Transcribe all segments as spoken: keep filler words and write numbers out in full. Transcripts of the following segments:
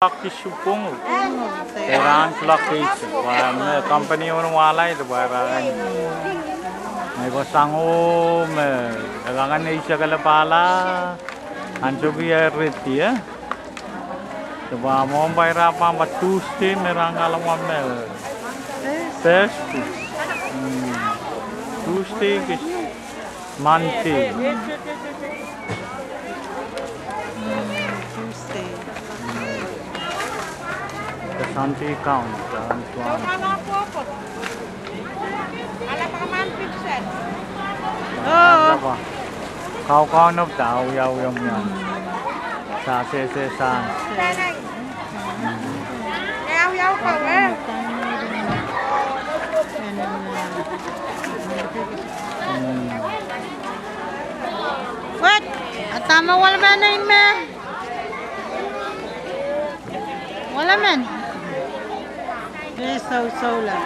Clock isuh pwung. Irail clock isuh. Wa me company un wahla ih de pwe irail. Ngehi ko sang o me, e kak ngehi sekele pahla. Ansou kei e redi, eh. De pwe mwo pwe irail pahn pwe Tuesday me irail kalahngan me. Thursday. Hmm. Tuesday kis. Monday. Tuesday. The Sunday count, uh, this one. Oh. Kau kau nop da, au ya, au ya, au ya. Sa se se sa. Wet, a dahme walamen en me? Walamen. Ei, sousou la.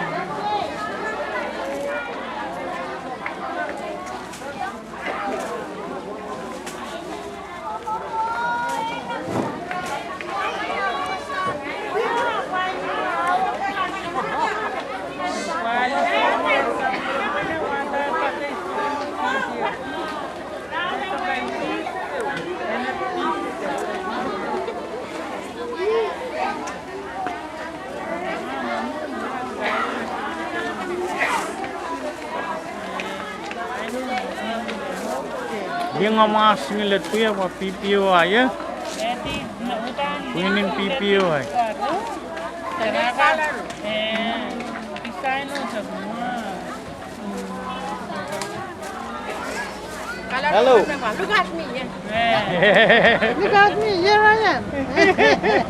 Ling amwa singilet pwe wa P P O I, eh? Pwihn en P P O I. Hello. Look at me, yeah. Look at me, here I am.